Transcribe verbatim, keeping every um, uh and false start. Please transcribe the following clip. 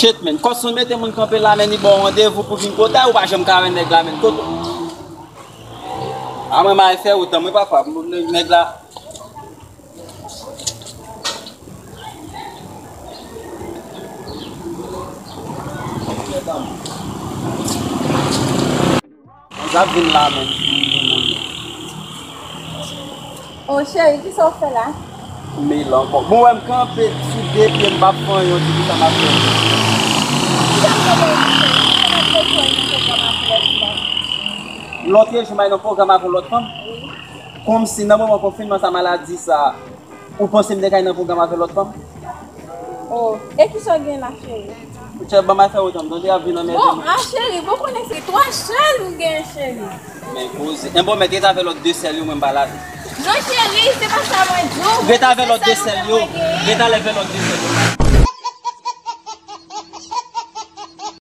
Shit, man. Kòs ou mete moun kanpe la, man, li ba w randevou pou vin kote a, ou pa janm ka wè nèg la, man. Kote. A mwen, m al fè wout lan, mwen, papa, nèg la. Sa vin la menm. O cheri, kisa w fè la? Mil ankò. Bon, wè m kanpe sou de pye, m p ap fè anyen, di kisa m ap fè. Kisa m fè pou ou, cheri? Kisa m ap fè pou ou nan pwogram avè lòt fanm? Lòt jou, m al nan pwogram avè lòt fanm? Wi. Kòmsi nan moman konfinman sa, maladi sa, ou panse m te ka al nan pwogram avè lòt fanm? Oh, e kisa w gen la, cheri? Chè, ban m al fè wout lan, m tande y ap vin anmède m. Bon, a cheri, bon konnen se twa chal ou gen, cheri. Men koze. En bon, mèt ret avè lòt de sèl yo, mwen m pa la. Non, cheri, se pa sa mwen di w. Ret avè lòt de sèl yo. Ret avè lòt de sèl yo.